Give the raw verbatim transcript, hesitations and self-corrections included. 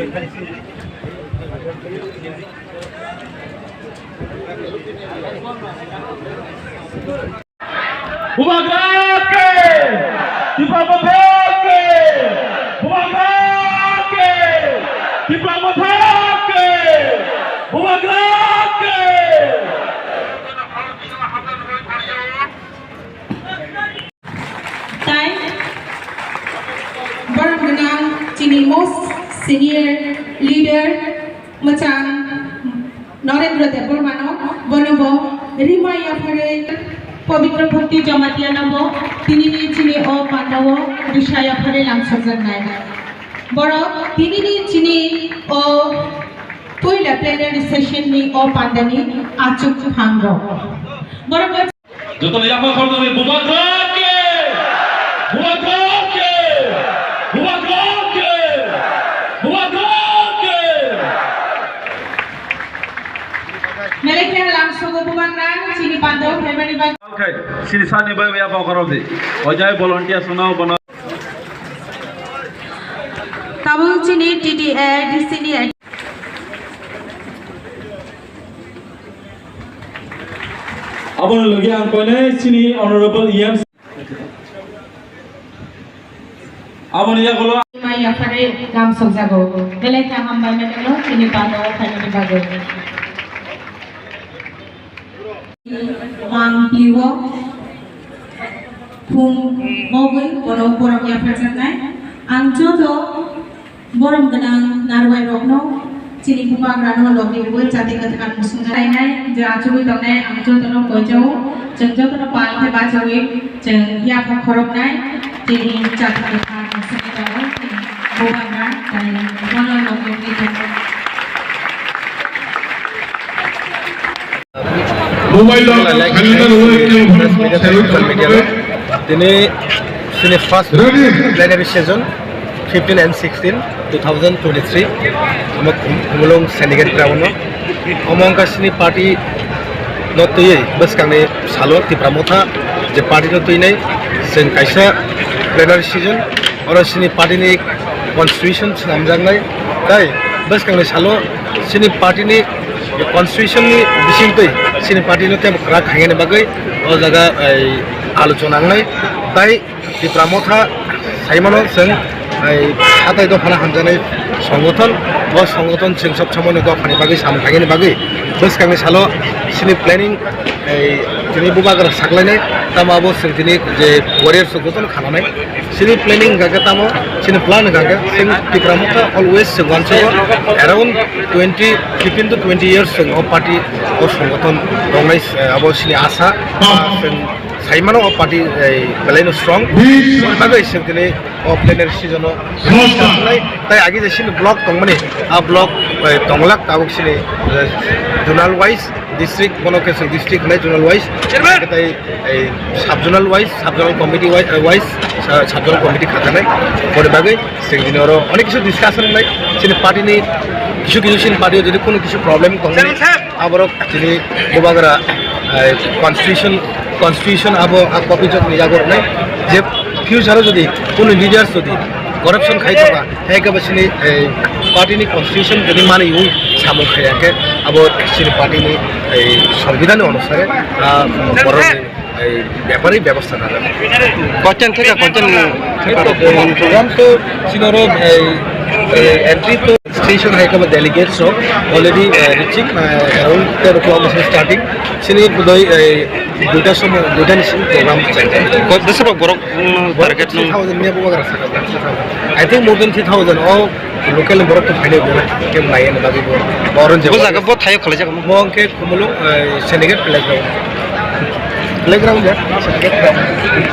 Bubagra ke! Tipra Motha ke! Bubagra ke! Tipra Motha ke! Bubagra ke! Tai borok gwnang chini most senior leader mwchang Narendra Debbarmano, bono bo rima yapharwi Pabitra Bhakti Jamatia no bo tinini chini o pandao risa yapharwi lamsokjaknai. Borok tinini chini o puila plenary session ni o pandani achuk phangrok. Borok Jotono yapha khoroknwi Bubagra ke! Bubagra ke! Bubagra ke! Bubagra ke! Belai khe lamsogo Bubagra chini pandao phaimani bagwi. Okay, chini sani bagwi yapha khorokdi. Ojai volunteer swnao bono. Tabuk chini T T A D C ni Aboni logi ang koinai chini Honorable E M. Aboni yagulo. Mai yaphare lamsokjago. Belai khe hambai mano chini pandao phaimani bagwi. Mang piwo thum mogwi bono borok yapharjaknai. Ang joto Borom gwnang narwai rokno chini bubagrano logi rwui chati kwthar musung lainai je achugwi tongnai ang jotono koijao, chwng jotono pal khe bachaui chwng yapha khoroknai chini chati kwthar musung tongo chini bubagra tei bono logi rwui tongo. Mobile number Like, khali na rwui like, khe press media, salute social media khe. Tini sini first Ready? Plenary session fifteen and sixteen two thousand twenty-three. Omo Khum-, Khumulwng Syndicate ground no. Omo wngkha sini party no twiwi bwskangni salo Tipra Motha je party no twinai chwng kaisa plenary session oro sini party ni constitution swnamjaknai tai bwskangni salo sini party ni constitution ni bisingtwi sini party no tei kwrak khainani bagwi o jaga ai alochona wngnai tai Tipra Motha saimano chwng ai hatai dophano hamjaknai songothon, bo songothon chwng sob somoino dophani bagwi samung khainani bagwi bwskangni salo sini planning ai tini bubagra saklainai tamo abo chwng tini je warrior songothon khananai. Chini planning hwnkha khe tamo, chini plan hwnkha khe, chwng Tipra Motha always chwng uansugo around twenty, fifteen to twenty years chwng o party, o songothon tongnai, eh, abo chini asa. Ah, chwng saimano o party, eh, belaino strong. Aboni bagwi chwng tini o plenary session o tei agi je chini block tongmani, a block, eh, tonglak tabuk chini, eh, zonal wise. District, bono khe chwng district hwnwi zonal wise, Chairman. Tei, ei, sub zonal wise, sub zonal committee wise, eh, wise, sa-, sub zonal committee khajaknai. Boni bagwi chwng dini oro onek kisu discussion wngnai. Chini party ni kisu kisu chini party o jodi kono kisu problem tongmani, Chairman sir. Aborok chini bubagra, eh, constitution, constitution abo a copy jok ni yago rwnai. Je future o jodi kono leaders jodi corruption khai thangkha, hai khe bo chini, eh, party ni constitution jodi manwi samung khaiya khe abo chini party ni, eh, songbidhan ni onusare, ah, borok ni, eh, bepari bebostha nangnai. Kochen theka kochen theka program to chini oro, eh, eh, entry to station hai khe bo delegates rok already, eh, reaching, eh, around ten o'clock starting. Chini budoi, eh, duita somo, duita ni simi program chai. Ko, bwswk rok borok, mm, borok target nung? Three thousand ni abo bagra sakha, three thousand. I think more than three thousand. O local ni borok to phainai bo, ke nai ni bagwi bo. Bo oro je bo jaga bo thaio khalai jaga mo. Mo ke Khumulwng, eh, Senegate playground. Playground ya, Senegate playground.